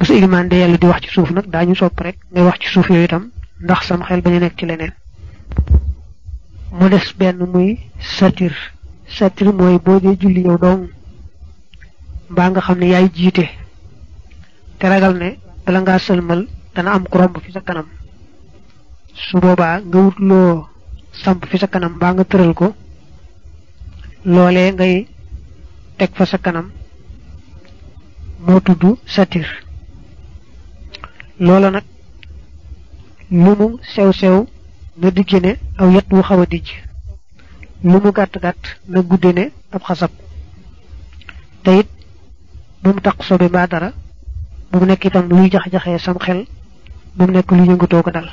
bu sa ilimaan de yàlla di wax ci suuf nag daañu sopp rek ngay wax ci suuf yooyu itam ndax sam xel bañu nekk ci leneen. mu des benn muy satir mooy boo dee julli yow dong mbaa nga xam ne yaay jiite te ragal ne bala ngaa sëlmal dana am ku romb fi sa kanam su boobaa nga wut loo samp fi sa kanam mbaa nga tëral ko loolee ngay teg fa sa kanam moo tudd satir. loola nag lu mu sew na digge ne aw yet wu xaw a dijj lu mu gàtt na gudde ne ab xasab te it bu mu taq sobe mbaa dara bu mu nekk itam luy jax-jaxee sam xel bu mu nekk lu yëngatoo ko dal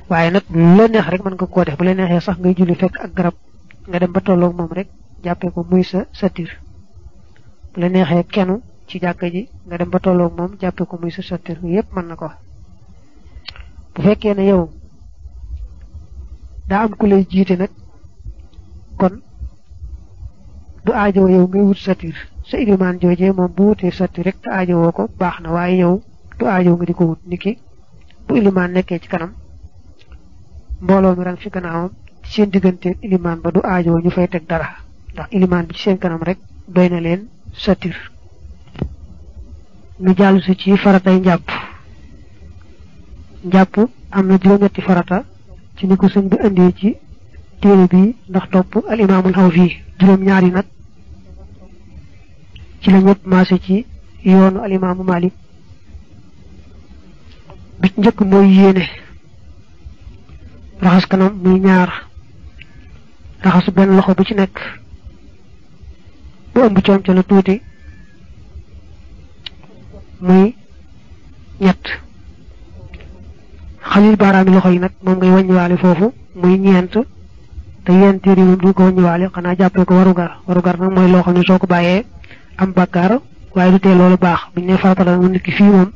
waaye nag lu la neex rek mën nga koo def bu la neexee sax ngay julli fekk ak garab nga dem ba tolloog moom rek jàppee ko muy sa satir bu la neexee kenu ci jàkka ji nga dem ba tolloog moom jàppee ko muy sa satir yépp mën na ko. bu fekkee ne yow daa am ku lay jiite nag kon du aajowoo yow ngay wut satir sa ilimaan joojee moom bu wutee satir rek te aajowoo ko baax na waaye yow du aajow nga di ko wut niki bu ilimaan nekkee ci kanam mbooloo mi rang fi gannaawam seen diggante ilimaan ba du aajowoo ñu fay teg dara ndax ilimaan bi ci seen kanam rek doy na leen satir. ñu jàll si ci faratay njàpp am na juróom-ñetti farata ci ni ko sëñ bi indee ci téere bi ndax topp al imaamul Xawfi juróom-ñaari nag ci la ñëpp maase ci yoonu al imaamu Malik. bi ci njëkk mooy yéene raxas kanam muy ñaar raxas benn loxo bu ci nekk bu ëmb conco la tuuti muy ñett xalil baaraami loxo yi nag moom ngay wàññiwaale foofu muy ñeent te yéen téere yi moom du ko wàññiwaale xanaa jàppee ko warugar nag mooy loo xam ne soo ko bàyyee am bàkkaar waaye du tee loolu baax buñ ne farata la mu nit ki fii moom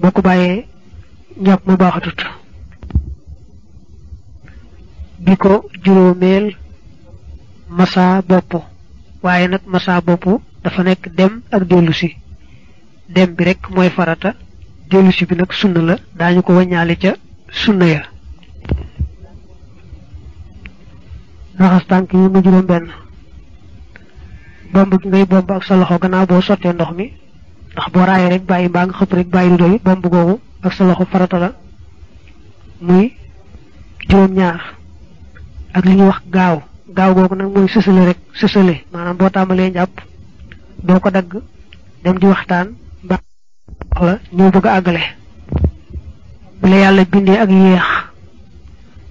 boo ko bàyyee njàpp mu baaxatut. bi ko juróomeel masa bopp waaye nag masa bopp dafa nekk dem ak dellusi dem bi rek mooy farata dellusi bi nag sunna la daañu ko waññaale ca sunna ya. raxas tànk yi mu juróom benn bomb gi ngay bomb ak sa loxo gannaaw boo sottee ndox mi ndax boo raayee rek bàyyi mbaa nga xëpp rek bàyyi du doy bomb googu ak sa loxo farata la muy juróom ñaar ak li ñuy wax gaaw googu nag mooy sësale maanaam boo tàmbalee njàpp doo ko dagg dem di waxtaan mbaa la ñëw bëgg a àggale. bu la yàlla bindee ak yéex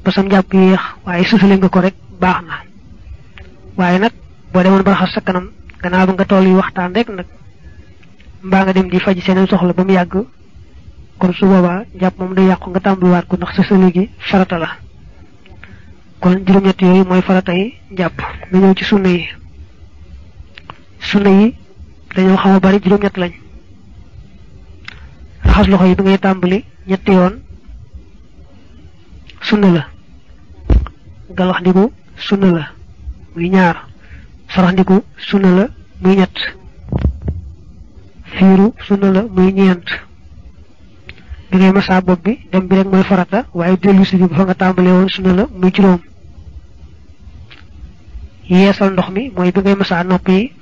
ba sam njàpp yéex waaye sësale nga ko rek baax na waaye nag boo demoon ba raxas sa kanam gannaaw ba nga toll yi waxtaan rek nag mbaa nga dem di faj seeneen soxla ba mu yàgg kon su boobaa njàpp moom day yàqu nga tàmbaliwaat ko ndax sësale gi farata la. kon juróom-ñett yooyu mooy farata yi njàpp. nga ñëw ci sunna yi dañoo xaw a bari juróom-ñett lañ. raxas loxo yi bi ngay tàmbali ñetti yoon sunna la. galax ndiku sunna la muy ñaar. sarax ndiku sunna la muy ñett. fiiru sunna la muy ñeent. bi ngay masaa bopp bi dem bi rek mooy farata waaye dellusi bi ba fa nga tàmbalee woon sunna la muy juróom. yeesal ndox mi mooy bi ngay masaa nopp yi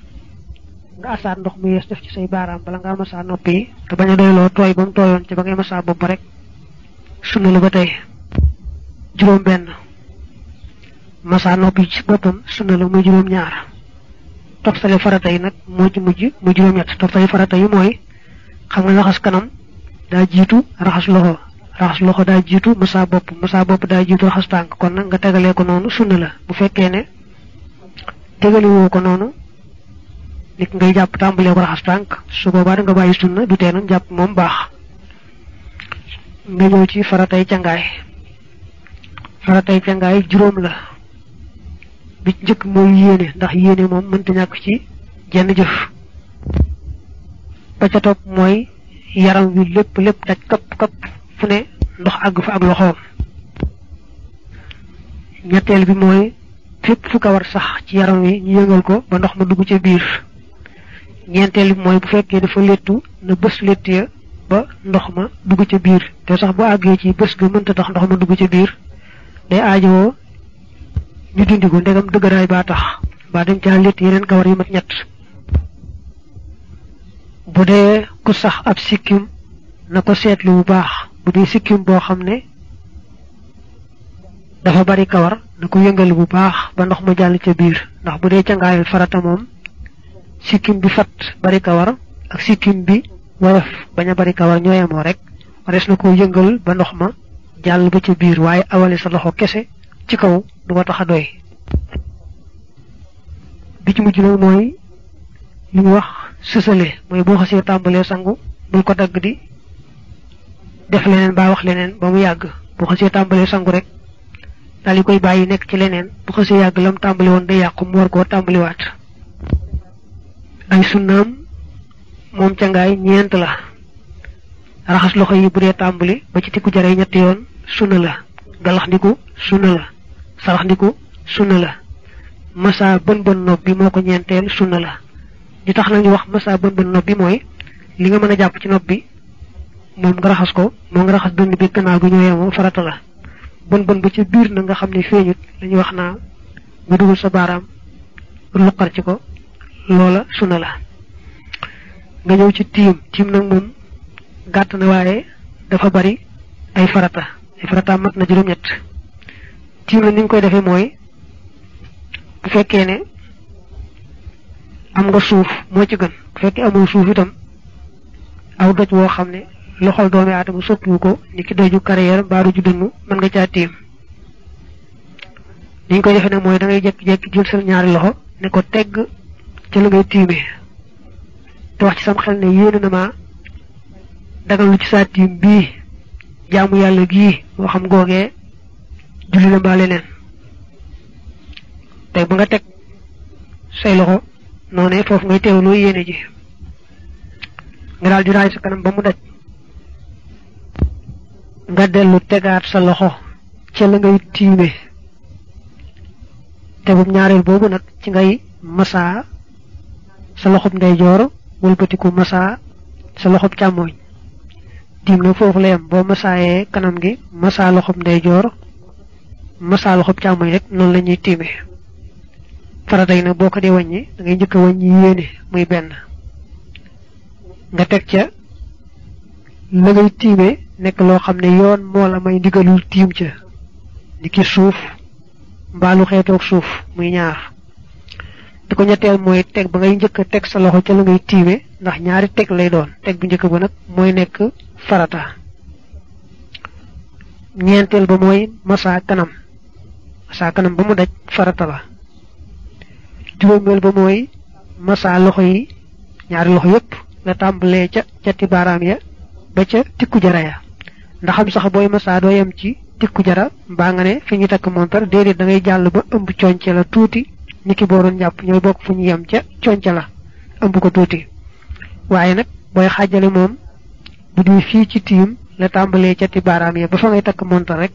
nga asaat ndox mu yees def ci say baaraam bala ngaa masaa nopp yi te bañ a doyloo tooy ba mu tooyoon ci ba ngay masaa bopp ba rek sunna la ba tey. juróom benn masaa nopp yi ci boppam sunna la muy juróom ñaar. toftale farata yi nag moo ci mujj muy juróom ñett. toftale farata yi mooy xam nga raxas kanam daa jiitu raxas loxo daa jiitu masaa bopp daa jiitu raxas tànk kon nag nga tegalee ko noonu sunna la. bu fekkee ne tegaliwoo ko noonu nit ngay jàpp tàmbalee ko raxas tànk su boobaa da nga bàyyi sunna du tee nag jàpp moom baax. nga ñëw ci faratay cangaay juróom la. bi njëkk mooy yéene ndax yéene moom mënta ñàkk ci jenn jëf. ba ca topp mooy yaram wi lépp daj kapp fu ne ndox àgg fa ak loxoom. ñetteel bi mooy fépp fu kawar sax ci yaram wi ñu yëngal ko ba ndox ma dugg ca biir. ñeenteel bi mooy bu fekkee dafa léttu na bës létt ya ba ndox ma dugg ca biir te sax bu àggee ci bës ga mënta tax ndox ma dugg ca biir day aajowoo ñu dindi ko ndegam dëgëraay baa tax ba dañ caa létt yeneen kawar yu mat ñett. bu dee ku sax ab sikkim na ko seetlu bu baax bu dee sikkim boo xam ne dafa bari kawar na ko yëngal bu baax ba ndox ma jàll ca biir ndax bu dee cangaayal farata moom sikkim bi fat bari kawar ak sikkim bi woyof bañ a bari kawar ñoo yemoo rek warees na ko yëngal ba ndox ma jàll ba ca biir waaye awale sa loxo kese ci kaw du ko tax a doy. bi ci mujj nag mooy li ñu wax sësale mooy boo xasee tàmbalee sangu bul ko dagg di def leneen ba wax leneen ba mu yàgg boo xasee tàmbalee sangu rek daal di koy bàyyi nekk ci leneen bu xasee yàgg lam tàmbali woon day yàqu mu war koo tàmbaliwaat. ay sunnaam moom cangaay ñeent la. raxas loxo yi bu dee tàmbali ba ci tikku jare ñetti yoon sunna la. galax ndiku sunna la. sarax ndiku sunna la. massa bën bën nopp bi moo ko ñeenteel sunna la. li tax nag ñu wax massa bën bën nopp bi mooy li nga mën a jàpp ci nopp bi moom nga raxas ko moo nga raxas dënn bi gannaaw gi ñëwee moom farata la. bën bën ba ci biir na nga xam ne feeñut lañuy wax naa nga dugal sa baaraam luqar ci ko loola sunna la. nga ñëw ci tiim nag moom gàtt na waaye dafa bari ay farata mat na juróom-ñett. tiim na ni ñu koy defee mooy bu fekkee ne am nga suuf moo ci gën bu fekkee amul suuf itam aw doj woo xam ne loxol doomi aadama sottiwu ko ni ki doju carrière baaru ju dënnu mën nga caa tiim. ni ñu koy defee nag mooy da ngay jekki-jekki jël sa ñaari loxo ne ko tegg ca la ngay tiimee te wax ci sam xel ne yéene na ma dagal lu ci saa tiim bii jaamu yàlla gii moo xam googee julli la mbaa leneen tey ba nga teg say loxo noonee foofu ngay teewloo yéene ji nga daal di raay sa kanam ba mu daj nga dellu tegaat sa loxo ca la ngay tiime te bu ñaareel boobu nag ci ngay masaa sa loxob ndeyjoor wëlbatiku masaa sa loxob càmmooñ tiim nag foofu la yem boo masaayee kanam gi masaa loxob ndeyjoor masaa loxob càmmooñ rek noonu la ñuy tiime. farata yi nag boo ko dee wàññi da ngay njëkk a wàññi yéene muy benn nga teg ca la ngay tiime nekk loo xam ne yoon moo la may ndigalul tiim ca ni ki suuf mbaalu xeetoog suuf muy ñaar. di ko ñetteel mooy teg ba ngay njëkk a teg sa loxo ca la ngay tiime ndax ñaari teg lay doon teg bu njëkk ba nag mooy nekk farata. ñeenteel ba mooy masaa kanam ba mu daj farata la. juróomeel ba mooy massa loxo yi ñaari loxo yépp la tàmbalee ca cati baaraam ya ba ca tikku jara ya ndax xam sax booy massa doo yem ci tikku jara mbaa nga ne fi ñu takk montar déedéet da ngay jàll ba ëmb conce la tuuti niki boo doon jàpp ñooy bokk fu ñu yem ca conce la ëmb ko tuuti waaye nag booy xaajale moom bu dee fii ci tiim la tàmbalee cati baaraam ya ba fa ngay takk montar rek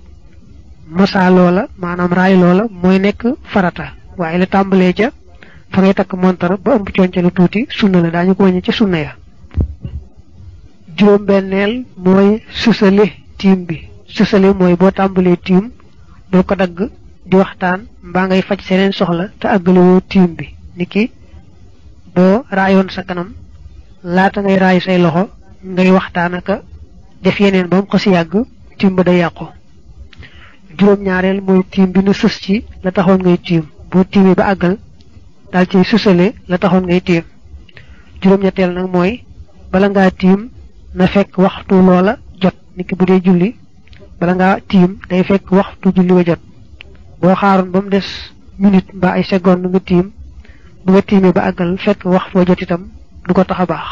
massa loola maanaam raay loola mooy nekk farata waaye la tàmbalee ca fa ngay takk montar ba ëmb conce lu tuuti sunna la daañu ko wàññi ci sunna ya. juróom-benneel mooy susale tiim bi susale mooy boo tàmbalee tiim doo ko dagg di waxtaan mbaa ngay faj seneen soxla te àggalewoo tiim bi niki boo raayoon sa kanam laata ngay raay say loxo ngay waxtaan aka def yeneen ba mu xasi yàgg tiim ba day yàqu. juróom-ñaareel mooy tiim bi na sës ci la taxoon ngay tiim boo tiimee ba àggal daal ci susale la taxoon ngay tiim. juróom-ñetteel nag mooy bala ngaa tiim na fekk waxtu loola jot niki bu dee julli bala ngaa tiim day fekk waxtu julli wa jot boo xaaroon ba mu des minute mbaa ay seconde nga tiim bu nga tiimee ba àggal fekk waxtu wa jot itam du ko tax a baax.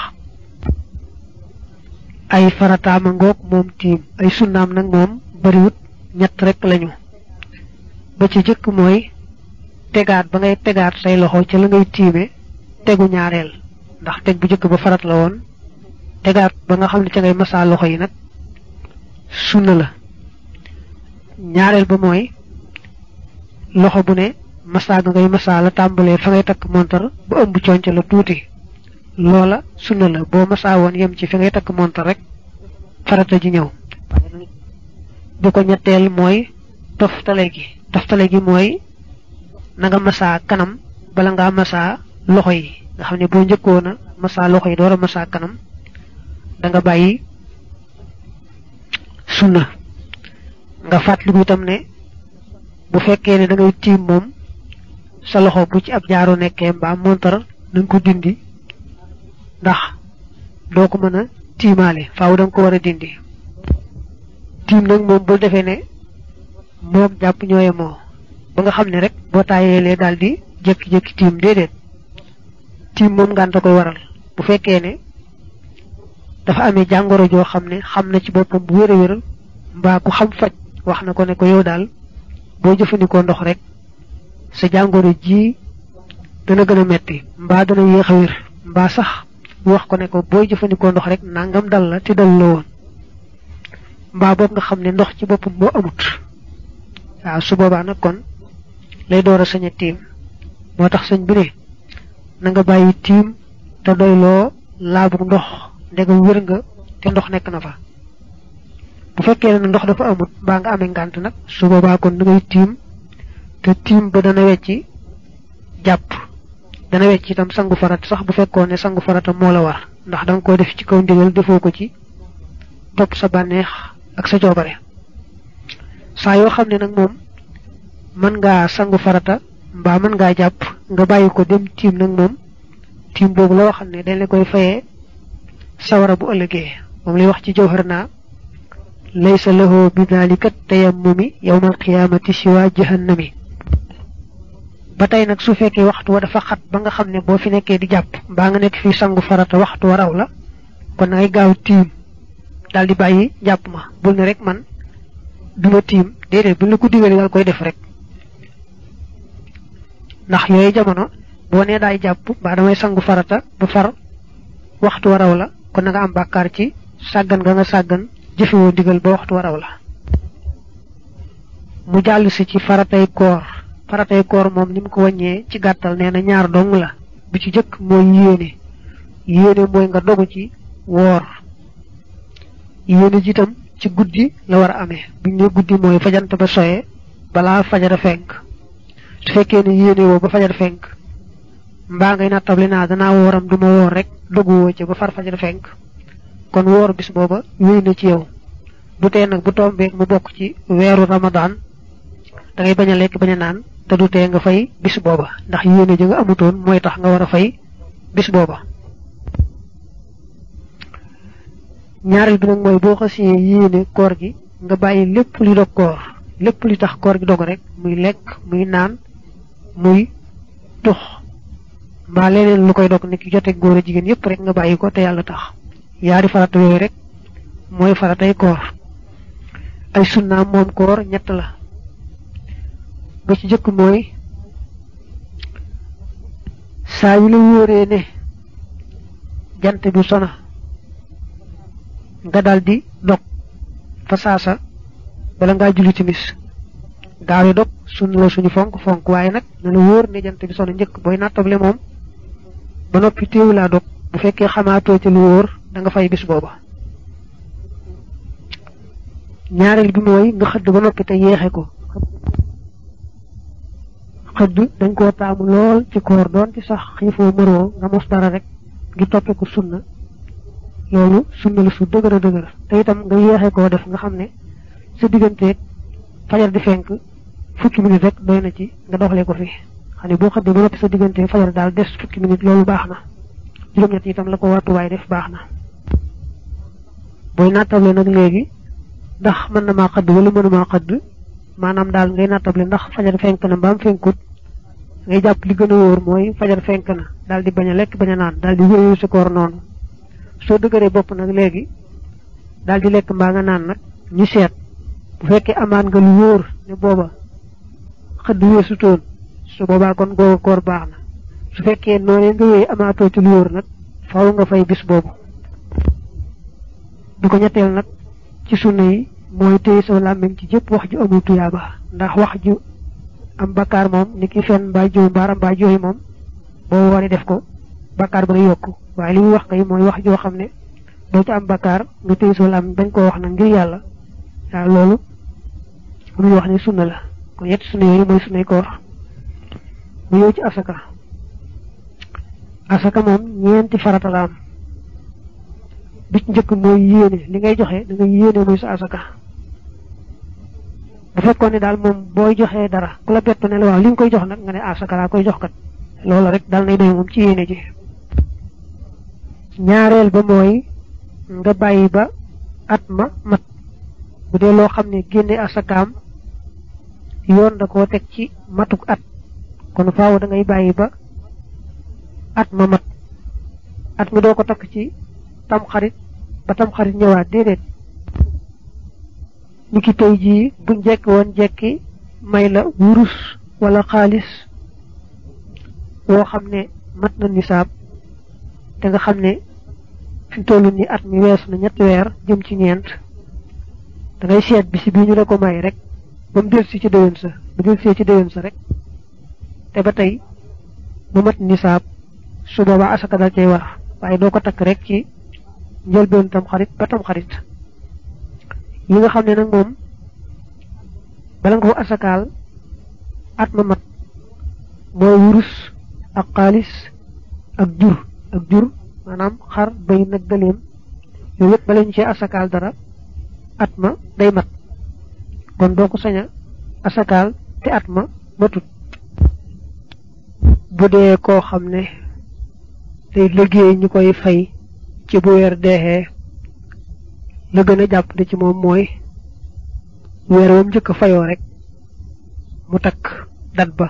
ay farataama ngoog moom tiim ay sunnaam nag moom bariwut ñett rek lañu. ba ci jëkk mooy tegaat ba ngay tegaat say loxo ca la ngay tiime tegu ñaareel ndax teg bu jëkk ba farat la woon tegaat ba nga xam ne ca ngay massa loxo yi nag sunna la. ñaareel ba mooy loxo bu ne massa ga ngay massa la tàmbalee fa ngay takk montar ba ëmb conc la tuuti loola sunna la boo masaa woon yem ci fi ngay takk montar rek farata ji ñëw. bi ko ñetteel mooy toftale gi mooy na nga masaa kanam bala ngaa masaa loxo yi nga xam ne boo njëkkoon a masaa loxo yi door a masaa kanam da nga bàyyi sunna. nga fàttaliku itam ne bu fekkee ne da ngay tiim moom sa loxo bu ci ab jaaro nekkee mbaa montar nañ ko dindi ndax doo ko mën a tiimaale faaw da nga ko war a dindi. tiim nag moom bul defee ne moom jàpp ñooye moo ba nga xam ne rek boo taayeelee daal di jékki-jékki tiim déedéet. tiim moom ngànta koy waral bu fekkee ne dafa amee jàngoro joo xam ne xam na ci boppam bu wér a wér mbaa ku xam faj wax na ko ne ko yow daal boo jëfandikoo ndox rek sa jàngoro ji dana gën a metti mbaa dana yéex a wér mbaa sax wax ko ne ko booy jëfandikoo ndox rek nangam dal la te dal la woon mbaa boobu nga xam ne ndox ci boppam moo amut waaw su boobaa nag kon lay door a sañ a tiim. moo tax sëñ bi ne na nga bàyyi tiim te doyloo laabu ndox ndegam wér nga te ndox nekk na fa. bu fekkee ne ndox dafa amut mbaa nga amee ngànt nag su boobaa kon da ngay tiim te tiim ba dana wecci jàpp dana wecc itam sangu farata sax bu fekkoon ne sangu farata moo la war ndax da nga ko def ci kaw ndigal defoo ko ci topp sa bànneex ak sa coobare. saa yoo xam ne nag moom mën ngaa sangu farata mbaa mën ngaa jàpp nga bàyyi ko dem tiim nag moom tiim boobu la waxal ne dañ la koy fayee sawara bu ëllëgee moom lay wax ci jawhar naa laysa lahu bi dhalika tayammumi yawmal qiyaamati siwa jahannami. ba tey nag su fekkee waxtu wa dafa xat ba nga xam ne boo fi nekkee di jàpp mbaa nga nekk fii sangu farata waxtu wa raw la kon na ngay gaaw tiim daal di bàyyi jàpp ma bul ne rek man duma tiim déedéet bu la ko digalee daal koy def rek ndax yooyu jamono boo nee daay jàpp mbaa damay sangu farata ba far waxtu wa raw la kon na nga am bàkkaar ci sàggan nga sàggan jëfewoo digal ba waxtu wa raw la. mu jàll si ci faratay koor moom ni mu ko wàññee ci gàttal nee na ñaar dong la bi ci jëkk mooy yéene mooy nga dogu ci woor yéene ji itam ci guddi la war a amee buñ ne guddi mooy fajant ba soye balaa fajara fenk su fekkee ne yéene woo ba fajar fenk mbaa ngay nattable naa danaa wooram duma woor rek dogu woo ci ba far fajar fenk kon woor bis booba wéy na ci yow du tee nag bu tombeek mu bokk ci weeru Ramadan da ngay bañ a lekk bañ a naan te du tee nga fay bis booba ndax yéene ji nga amutoon mooy tax nga war a fay bis booba. ñaareel bi nag mooy boo xasee yéene koor gi nga bàyyi lépp li dog koor lépp li tax koor gi dog rek muy lekk muy naan muy tux mbaa leneen lu koy dog ni ki jote góor a jigéen yépp rek nga bàyyi ko te yàlla tax. yaari farata yooyu rek mooy faratay koor. ay sunnaam moom koor ñett la ba ci jëkk mooy saa yu la wóoree ne jant bi sona nga daldi dog fa saasa bala ngaa julli timis gaawe dog sunna la suñu fonk waaye nag na la wóor ne jant bi sona njëkk booy nattable moom ba noppi téewu laa dog bu fekkee xamaatoo ci lu wóor da nga fay bis booba. ñaareel bi mooy nga xëdd ba noppi te yeexe ko xëdd dañ koo taamu lool ci koor doon ci sax xiifoo mëroo nga mos dara rek ngir toppe ko sunna loolu sunna la su dëgër a dëgër te itam nga yeexe koo def nga xam ne sa digganteeg fajar di fenk fukki minute rek doy na ci nga doxalee ko fi xam ne boo xëddee ba noppi sa digganteeg fajar daal des fukki minute loolu baax na juróom-ñett itam la ko wartuwaay def baax na. booy nattable nag léegi ndax mën na maa xëdd wala mënumaa xëdd maanaam daal ngay nattable ndax fajar fenk na mbaam fenkut ngay jàpp li gën a wóor mooy fajar fenk na daal di bañ a lekk bañ a naan daal di wéyoo sa koor noonu. soo dëgëree bopp nag léegi daal di lekk mbaa nga naan nag ñu seet bu fekkee amaan nga lu wóor ne booba xëdd weesu toon su boobaa kon googa koor baax na su fekkee noonee nga wéy amaatoo ci lu wóor nag faaw nga fay bis boobu. bi ko ñetteel nag ci sunna yi mooy téye sa làmmiñ ci jëpp wax ju amul tuyaaba ndax wax ju am bakkaar moom ni ki fen mbaa jëw mbaa jooy moom boo waree def ko bakkaar ba yokku waaye li muy wax kay mooy wax joo xam ne doo ci am bakkaar nga tey soo am bañ koo wax nag ngir yàlla waaw loolu muy wax ne sunna la kon yetti sunna yooyu mooy sunnay koor mu yow ci asaka asaka moom ñeenti farata la am bi ci njëkk mooy yéene li ngay joxe da nga yéene muy sa asaka bu fekkoon ne daal moom booy joxee dara ku la bettu ne la waaw li nga koy jox nag nga ne asaka laa koy jox kat loolu rek dal nay doy moom ci yéene ji ñaareel ba mooy nga bàyyi ba at ma mat bu dee loo xam ne génne asakaam yoon da koo teg ci matuk at kon faaw da ngay bàyyi ba at ma mat at mi doo ko takk ci tam xarit ba tam xarit ñëwaat déedéet ni ki tey jii buñ jekki woon jekki may la wurus wala xaalis woo xam ne mat na nisaab te nga xam ne fi tollu ni at mi weesu na ñetti weer jëm ci ñeent da ngay seet bi si bii ñu la ko may rek ba mu delsi ci déwén sa bu delsee ci déwén sa rek te ba tey mu mat nisaab su boobaa asaka dal cay war waaye doo ko takk rek ci njëlbeen tam xarit ba tam xarit yi nga xam ne nag moom bala nga ko asakaal at ma mat mooy wurus ak xaalis ak jur maanaam xar bay nag gëleem yooyu yëpp bala ñu cee asakaal dara at ma day mat kon doo ko saña asakaal te at ma matut bu dee koo xam ne day liggéey ñu koy fay ci bu weer deexee la gën a jàpp ci moom mooy weer wam njëkk a fayoo rek mu takk dat ba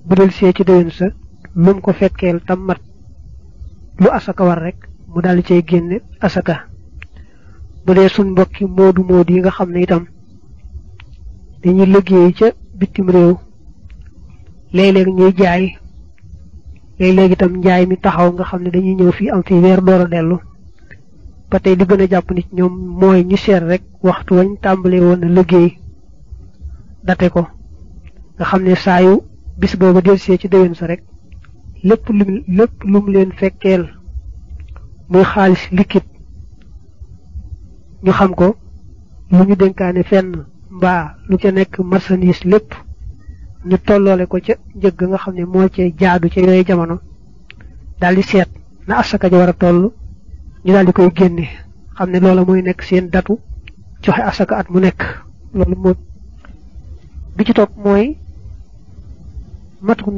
bu del see ci déwén sa lum ko fekkeel tam mat lu asaka war rek mu daldi cay génne asaka bu dee suñ mbokki moodu yi nga xam ne itam dañuy liggéey ca bitim réew léeg-léeg ñuy jaay léeg-léeg itam njaay mi taxaw nga xam ne dañuy ñëw fii am fii weer door a dellu ba tey di gën a jàpp nit ñoom mooy ñu seet rek waxtu wañ tàmbalee woon na liggéey date ko nga xam ne saayu bis booba delsee ci déwén sa rek lépp lum leen fekkeel muy xaalis liquide ñu xam ko lu ñu dénkaane fenn mbaa lu ca nekk marchandise lépp ñu tolloole ko ca njëgg nga xam ne moo cee jaadu ca yooyu jamono daldi seet na asaka ja war a toll ñu daldi koy génne xam ne loola mooy nekk seen datu joxe asaka at mu nekk loolu moo bi ci topp mooy matu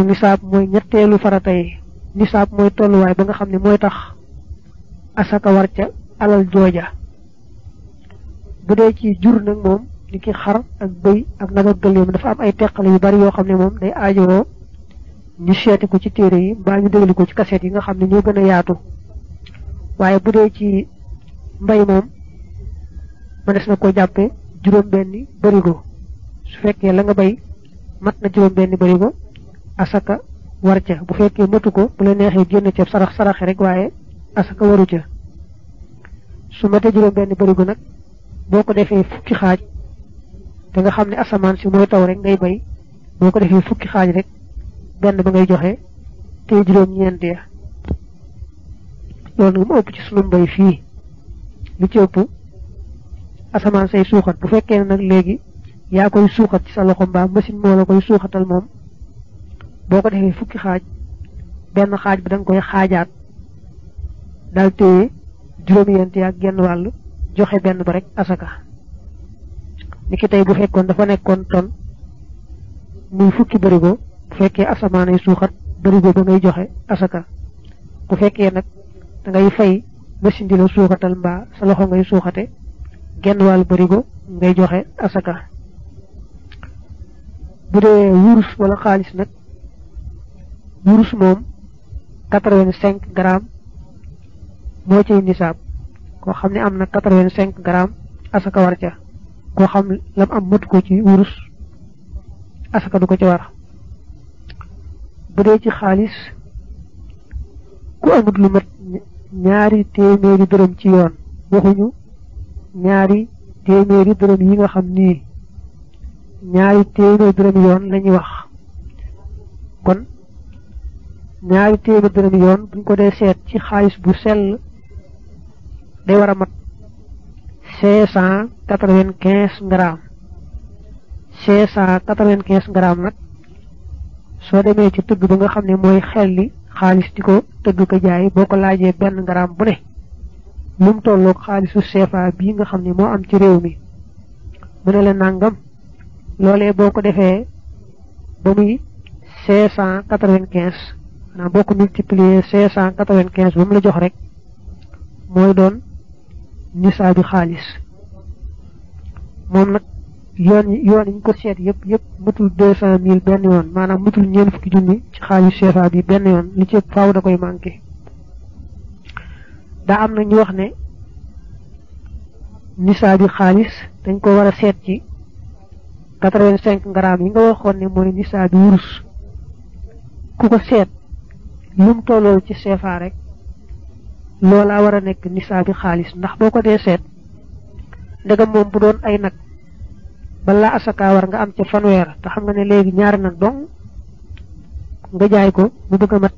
nisaab mooy ñetteelu farata yi nisaab mooy tolluwaay ba nga xam ne mooy tax asaka war ca alal jooja bu dee ci jur nag moom ni ki xar ak bëy ak nag ak gëléem dafa am ay teqale yu bari yoo xam ne moom day aajowoo ñu seeti ko ci téere yi mbaa ñu déglu ko ci kaseet yi nga xam ne ñoo gën a yaatu waaye bu dee ci mbay moom mënees na ko jàppe juróom-benni barigo su fekkee la nga bay mat na juróom-benni barigo asaka war ca bu fekkee matu ko bu la neexee génn ca saraxe rek waaye asaka waru ca su matee juróom-benni barigo nag boo ko defee fukki xaaj te nga xam ne asamaan si mooy taw rek ngay bay boo ko defee fukki xaaj rek benn ba ngay joxe te juróom-ñeent ya loolu nag mu ëpp ci sunu mbay fii lu ci ëpp asamaan say suuxat bu fekkee nag léegi yaa koy suuxat ci sa loxo mbaa machine moo la koy suuxatal moom boo ko defee fukki xaaj benn xaaj bi da nga koy xaajaat daal téye juróom-ñeent ya ak genn wàll joxe benn ba rek asaka ni ki tey bu fekkoon dafa nekkoon ton muy fukki barigo bu fekkee asamaan ay suuxat barigo ba ngay joxe asaka bu fekkee nag da ngay fay machine di la suuxatal mbaa sa loxo ngay suuxate genn wàllu barigo ngay joxe asaka bu dee wurus wala xaalis nag wurus moom 85 grammes moo ciy nisaab koo xam ne am na 85 grammes asaka war ca koo xam lam am matu ko ci wurus asaka du ko ci war bu dee ci xaalis ku amut lu mat ñaari téeméeri dërëm ci yoon waxuñu ñaari téeméeri dërëm yi nga xam nii ñaari téeméeri dërëm yoon lañuy wax kon ñaari téeméer dërëm yoon buñ ko dee seet ci xaalis bu sell day war a mat 595 grammes 595 grammes nag soo demee ci tëgg ba nga xam ne mooy xelli xaalis di ko tëgg ko jaay boo ko laajee benn gramme bu ne lu mu tolloog xaalisu CFA bii nga xam ne moo am ci réew mi mu ne la nangam loolee boo ko defee ba muy 595 maanaam boo ko multiplier 595 ba mu la jox rek mooy doon nisaabi xaalis moom nag yoon yi ñu ko seet yëpp mutul 200 000 benn yoon maanaam mutul ñeent fukki junni ci xaalis CFA bi benn yoon li ci faaw da koy manqué daa am na ñu wax ne nisaabi xaalis dañ ko war a seet ci 85 grammes yi nga waxoon ne mooy nisaabi wurus ku ko seet lum tollool ci CFA rek loola war a nekk nisaabi xaalis ndax boo ko dee seet ndegam moom bu doon ay nag balaa asaka war nga am ca fanweer te xam nga ne léegi ñaari nag dong nga jaay ko mu bëgg a mat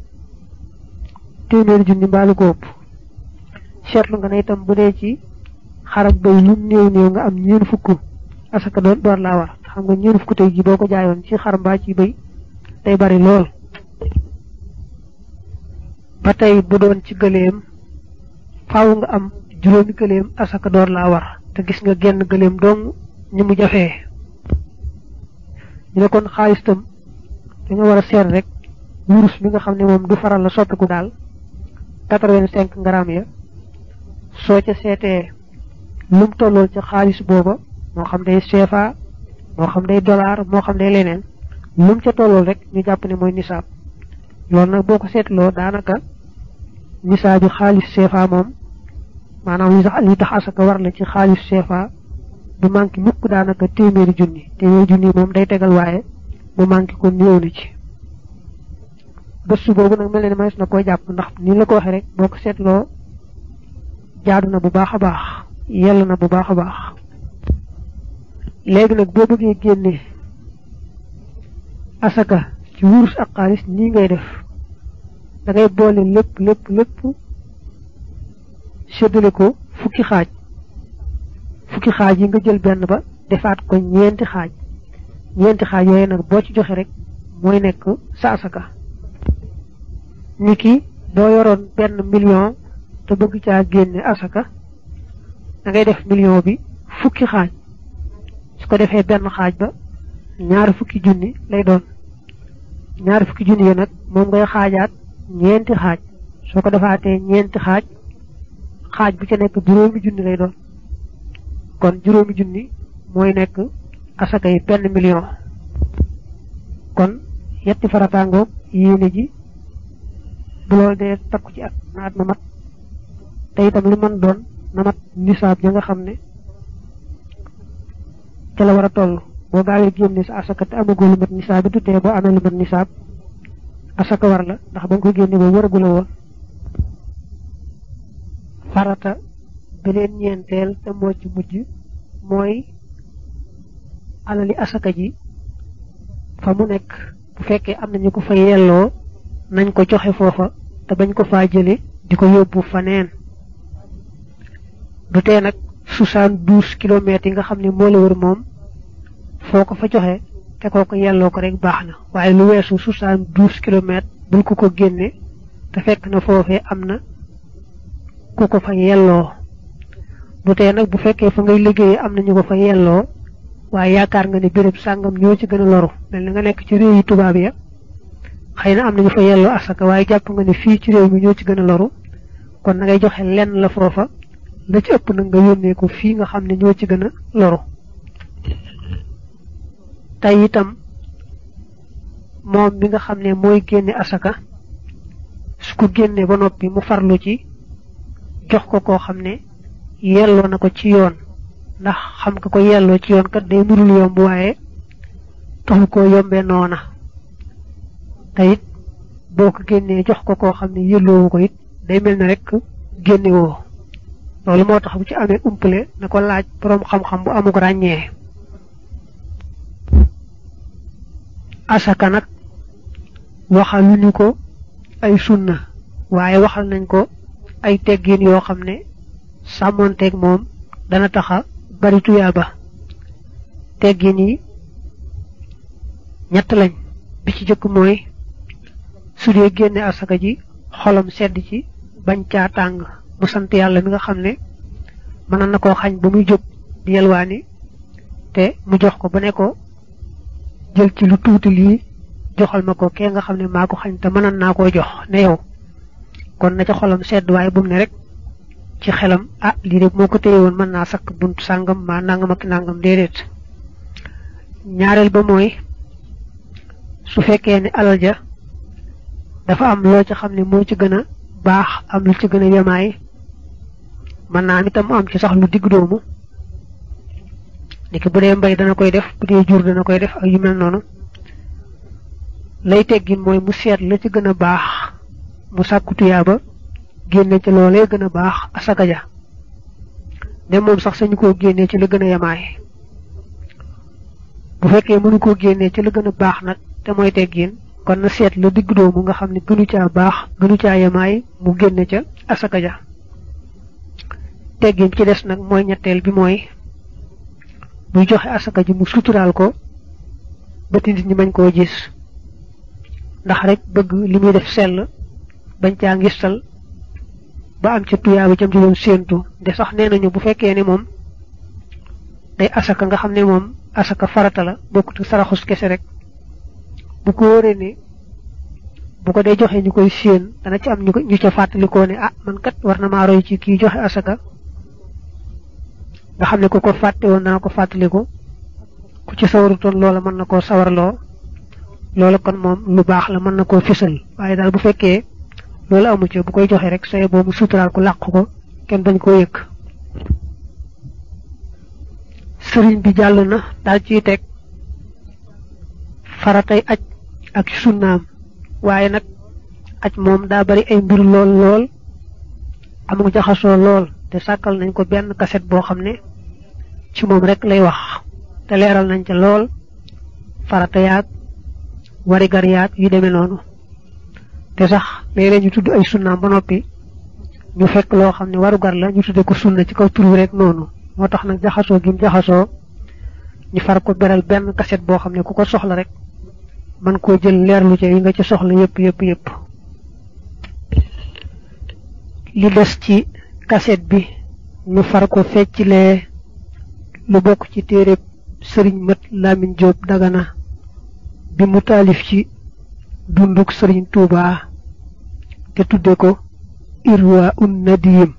téeméeri junni mbaalu ko ëpp seetlu nga ne itam bu dee ci xarab bay lu néew nga am ñeen fukk asaka door laa war xam nga ñeen fukk tey ji boo ko jaayoon ci xar mbaa ci bay day bari lool ba tey bu doon ci gëléem faaw nga am juróomi gëléem asaka door laa war te gis nga genn gëléem dong ñi mu jafee ñu ne kon xaalis tam dañoo war a seet rek wurus bi nga xam ne moom du faral la soppiku daal 85 grammes ya soo ca seetee lum tollool ca xaalis booba moo xam day CFA moo xam day dollar moo xam day leneen lum ca tollool rek ñu jàpp ne mooy nisaab loolu nag boo ko seetloo daanaka nisaabi xaalis CFA moom maanaam li tax asaka war la ci xaalis CFA du manqué mukk daanaka téeméeri junni moom day tegal waaye mu manqué ko néew na ci bëstu boobu nag mel ne manes na koy jàpp ndax ni la ko waxee rek boo ko seetloo jaadu na bu baax a baax yell na bu baax a baax léegi nag boo bëggee génne asaka ci wurus ak xaalis nii ngay def da ngay boole lépp séddale ko fukki xaaj yi nga jël benn ba defaat ko ñeenti xaaj yooyu nag boo ci joxe rek mooy nekk sa asaka niki boo yoroon benn million te bëgg caa génne asaka da ngay def million bi fukki xaaj su ko defee benn xaaj ba ñaar fukki junni lay doon ñaar fukki junni yi nag moom ngay xaajaat ñeenti xaaj soo ko defaatee ñeenti xaaj bu ca nekk juróomi junni lay doon kon juróomi junni mooy nekk asaka yi benn million kon yetti farataangoog yéene ji bu loolu dee takku ci at na at ma mat te itam lu mën doon na mat nisaab ja nga xam ne ca la war a toll boo gaawee génne sa asaka te amagoo lu mat nisaab bi du tee boo amee lu mat nisaab asaka war la ndax ba nga ko génne ba waragula woon farata beneen ñeenteel te moo ci mujj mooy alali asaka ji fa mu nekk bu fekkee am nañu ko fa yelloo nañ ko joxe foofa te bañ ko faa jële di ko yóbbu faneen du tee nag 72 kilomètres yi nga xam ne moo la wër moom foo ko fa joxe te koo ko yelloo ko rek baax na waaye lu weesu 72 kilomètres bul ko génne te fekk na foofee am na ku ko fa yelloo du tee nag bu fekkee fa ngay liggéeyee am nañu ko fa yelloo waaye yaakaar nga ne béréb sàngam ñoo ci gën a loru mel na nga nekk ci réew yi tubaab ya xëy na am nañu fa yelloo asaka waaye jàpp nga ne fii ci réew mi ñoo ci gën a loru kon na ngay joxe lenn la foofa la ci ëpp nag nga yónnee ko fii nga xam ne ñoo ci gën a loru tey itam moom mi nga xam ne mooy génne asaka su ko génne ba noppi mu farlu ci jox ko koo xam ne yelloo na ko ci yoon ndax xam nga ko yelloo ci yoon kat day mënul yomb waaye taxu koo yombee noona te it boo ko génnee jox ko koo xam ne yelloowu ko it day mel ne rek génne woo loolu moo tax bu ci amee umpale na ko laaj boroom xam-xam bu amuk ràññee asaka nag waxaluñu ko ay sunna waaye waxal nañ ko ay teggin yoo xam ne sàmmoonteeg moom dana taxa bari tuyaaba. teggin yi ñett lañ. bi ci jëkk mooy su dee génne asaka ji xolam sedd ci bañ caa tàng mu sant yàlla mi nga xam ne mën na koo xañ ba muy jóg di yelwaani te mu jox ko ba ne ko jël ci lu tuuti lii joxal ma ko kee nga xam ne maa ko xañ te mënan naa koo jox ne yow kon na ca xolam sedd waaye bu mu ne rek ci xelam ah lii de moo ko téye woon mën naa sakk buntu sàngam maa nangam ak nangam déedéet. ñaareel ba mooy su fekkee ne alal ja dafa am loo ca xam ne moo ci gën a baax am lu ci gën a yemaay mën naa am itam mu am ci sax lu digg doomu niki bu dee mbay dana koy def bu dee jur dana koy def ak yu mel noonu lay teggin mooy mu seet la ci gën a baax mu sàkku tuyaaba génne ci loolee gën a baax asaka ja ne moom sax sañu koo génnee ci la gën a yemaay bu fekkee mënu koo génnee ci la gën a baax nag te mooy teggin kon na seet la digg doomu nga xam ne gënu caa baax gënu caa yemaay mu génne ca asaka ja. teggin ci des nag mooy ñetteel bi mooy buy joxe asaka ji mu suturaal ko ba nit ñi bañ koo gis ndax rek bëgg li muy def sell bañ caa ngistal ba am ca tuyaaba jëm ci doon séentu de sax nee nañu bu fekkee ne moom day asaka nga xam ne moom asaka farata la bokkut saraxus kese rek bu ko wóoree ne bu ko dee joxe ñu koy séen dana ci am ñu ca fàttalikoo ne ah man kat war na maa roy ci kii joxe asaka nga xam ne ku ko fàtte woon dana ko fàttaliku ku ci sawarutoon loola mën na koo sawarloo loola kon moom lu baax la mën na koo fisal waaye daal bu fekkee loolu amu ci bu koy joxe rek saye boobu suturaal ko làq ko kenn bañ koo yëg. sëriñ bi jàll na daal ciy teg faratay aj ak sunnaam waaye nag aj moom daa bari ay mbir lool amul jaxasoo lool te sàkkal nañ ko benn kaset boo xam ne ci moom rek lay wax te leeral nañ ca lool farata yaag warigar yaag yu demee noonu te sax léeg-léeg ñu tudd ay sunnaam ba noppi ñu fekk loo xam ne warugar la ñu tudde ko sunna ci kaw tur wi rek noonu moo tax nag jaxasoo gi mu jaxasoo ñu far ko beral benn kaset boo xam ne ku ko soxla rek man koo jël leerlu ca yi nga ci soxla yépp li des ci kaset bi ñu far ko feccilee lu bokk ci téereb sëriñ Mat Lamin Jóob Dagana bi mu taalif ci dunduk sëriñ Tuubaa te tudde ko Irwa un Nadim